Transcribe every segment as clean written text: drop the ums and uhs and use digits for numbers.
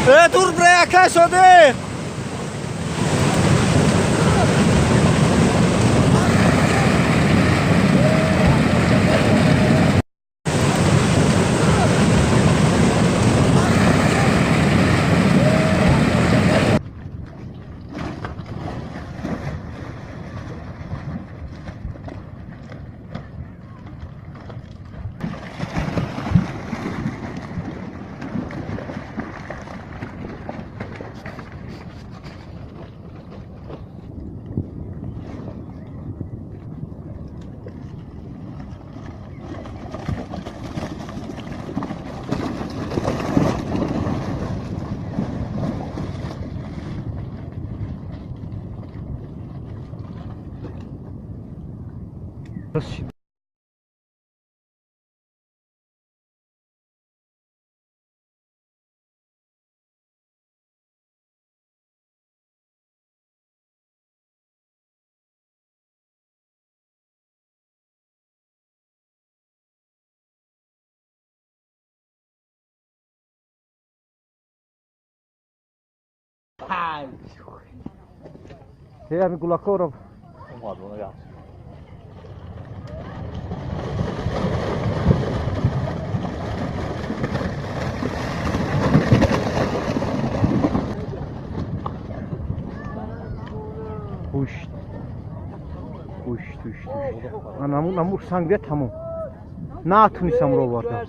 Э, дур бре, акай Содиқ. Ами гулакоро. Ҳушт. Ҳушт, ҳушт, ҳушт. Наму наму санг бия, тамом. Натунистам ро овардам.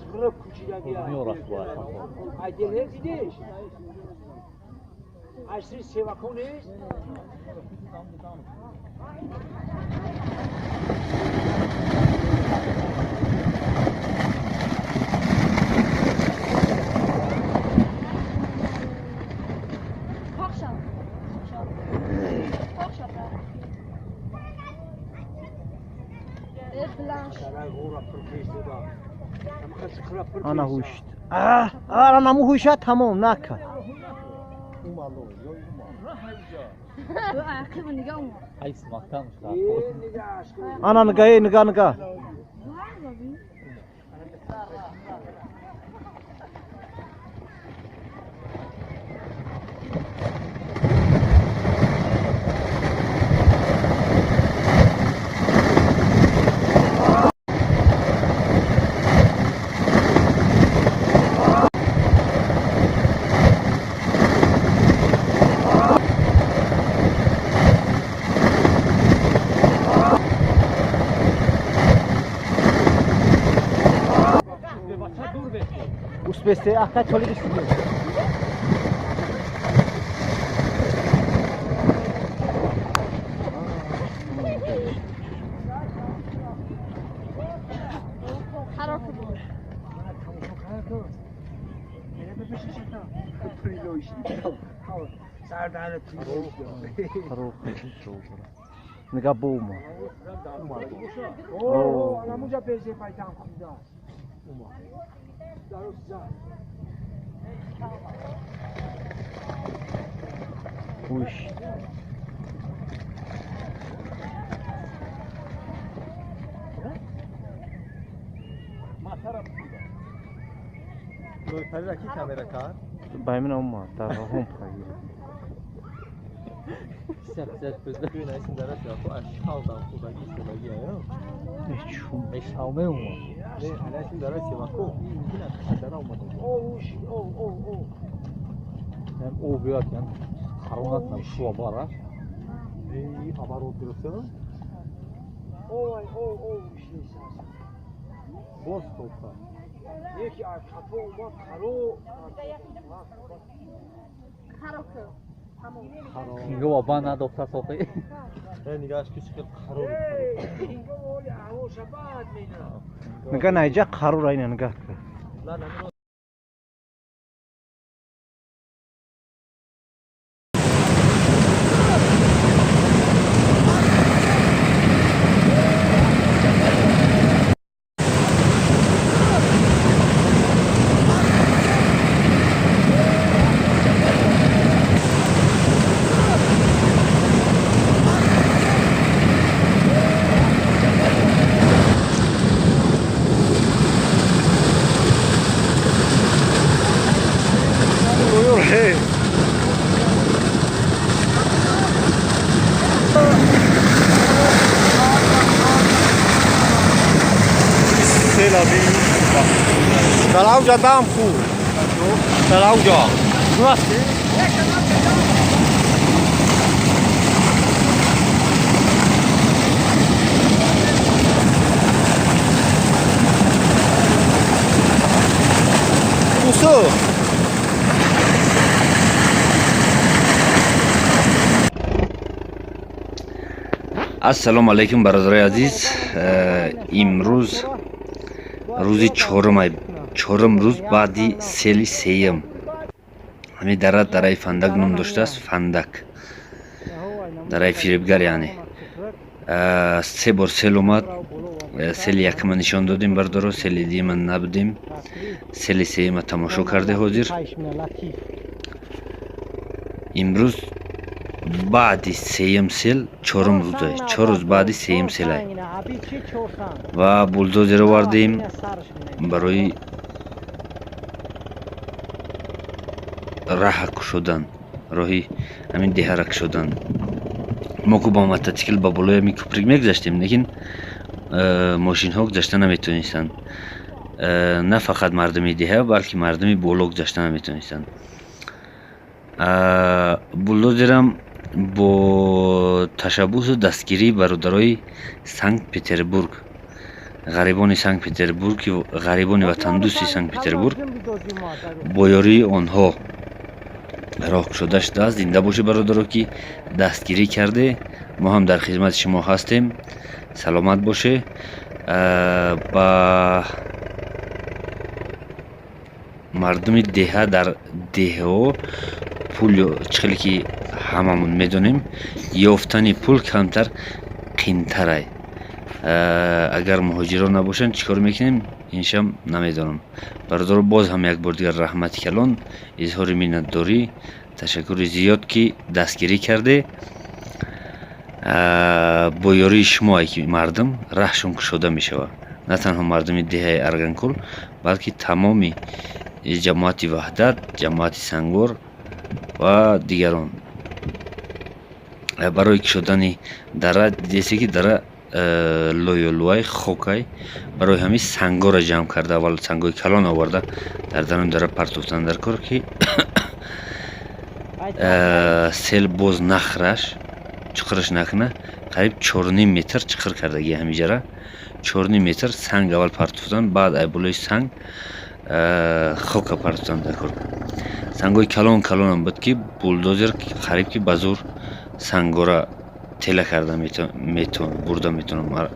Ана ҳушт. А, наму ҳуша, тамом нака. Ана нига, эй, нига, нига. Успесте, ака чоли шуди. Нига бума. О, намуҷа пеше пайтам худа. Ҳушт. Камера кард? Ба имина омад, дар роҳон пагир. Чун. О, биёд, харонат нам шуа бара. Эй, оборот гирифта. Ой, ой, ой, Боз топа. Яки аз қафо омад, харо. Нигоҳ ба надохта сохи. Э, нигоҳаш ки чӣ хел қарор. Нига, наиҷа қарор айна, нигаҳ кар. Далауҷа дам хӯр. Далауҷа. Усу. Ассалому алайкум, бародарои азиз. Имрӯз рӯзи чорум рӯз баъди сели сеюм. Ҳамин дара дараи Фандак ном доштааст. Фандак, дараи фиребгар, яъне се бор сел омад. Сели якума нишон додем, бародаро, сели дуюма набудем, сели сеюма тамошо карде. Ҳозир имрӯз баъди сеюм сел чорум рӯза, 4 рӯз баъди сеюм селай ва булдозер овардем барои раҳа кушодан, роҳи ҳамин деҳара кушодан. Мо ку бо мототсикл ба болои ҳамин кӯприк мегузаштем, лекин мошинҳо гузашта наметонистанд. На фақат мардуми деҳа, балки мардуми боло гузашта наметонистанд. Булдозерам бо ташаббусу дастгирии бародарои Санкт Петербург, ғарибони Санкт Петербург, ғарибони ватандӯсти Санкт Петербург, бо ёрии онҳо роҳ кушода шудааст. Зинда бошед, бародаро, ки дастгирӣ карде. Мо ҳам дар хизмати шумо ҳастем. Саломат боше. Ба мардуми деҳа, дар деҳаҳо пул, чӣ хеле ки ҳамамон медонем, ёфтани пул камтар қинтарай. Агар муҳоҷирон набошанд, чӣ кор мекунем, иншам намедонам. Бародаро, боз ҳам як бор дигар раҳмати калон, изҳори миннатдорӣ, ташаккури зиёд, ки дастгирӣ карде. Бо ёрии шумо ки мардум раҳшон кушода мешавад, на танҳо мардуми деҳаи Арганкул, балки тамоми ҷамоати Ваҳдат, ҷамоати Сангвор ва дигарон. Барои кушодани дара, дидесе ки дара лоёлӯай, хокай, барои ҳамин сангоро ҷамъ карда, аввал сангои калон оварда дар даруни дара партофтан дар кор, ки сел боз нахӯраш, чуқураш накуна. Қариб 4,5 метр чуқур кардаги ҳамиҷара. 4,5 метр санг аввал партофтан, баъд ай болои санг хока партофтан дар кор. Сангои калон калонам буд, ки булдозер қариб ки ба зур сангора тела карда бурда метавонам.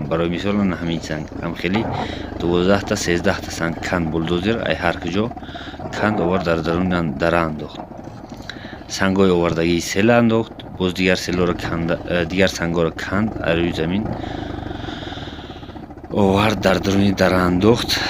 Барои мисол, ҳамин санг ҳам хеле 12-та, 13-та санг канд булдозер, ай ҳар куҷо канд овард, дар даруни дара андохт. Сангҳои овардагии сел андохт, боз дигар селоро канда, дигар сангҳоро канд, аз рӯи замин овард, дар даруни дара андохт.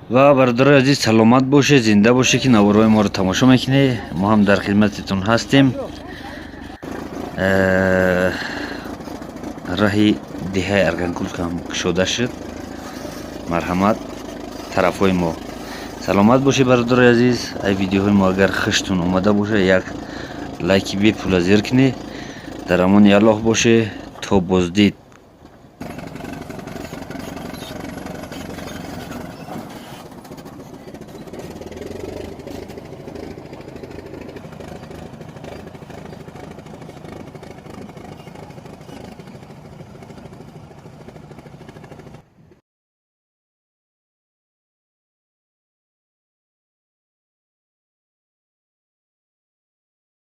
Ва бародарои азиз, саломат бошед, зинда бошед, ки наворҳои моро тамошо мекунед. Мо ҳам дар хидматитон ҳастем. Раҳи деҳаи Арганкул ҳам кушода шуд. Марҳамат, тарафҳои мо. Саломат бошед, бародарои азиз. Ай видеоҳои мо агар хуштон омада бошад, як лайки бепула зер кунед. Дар амони Аллоҳ боше, то боздид.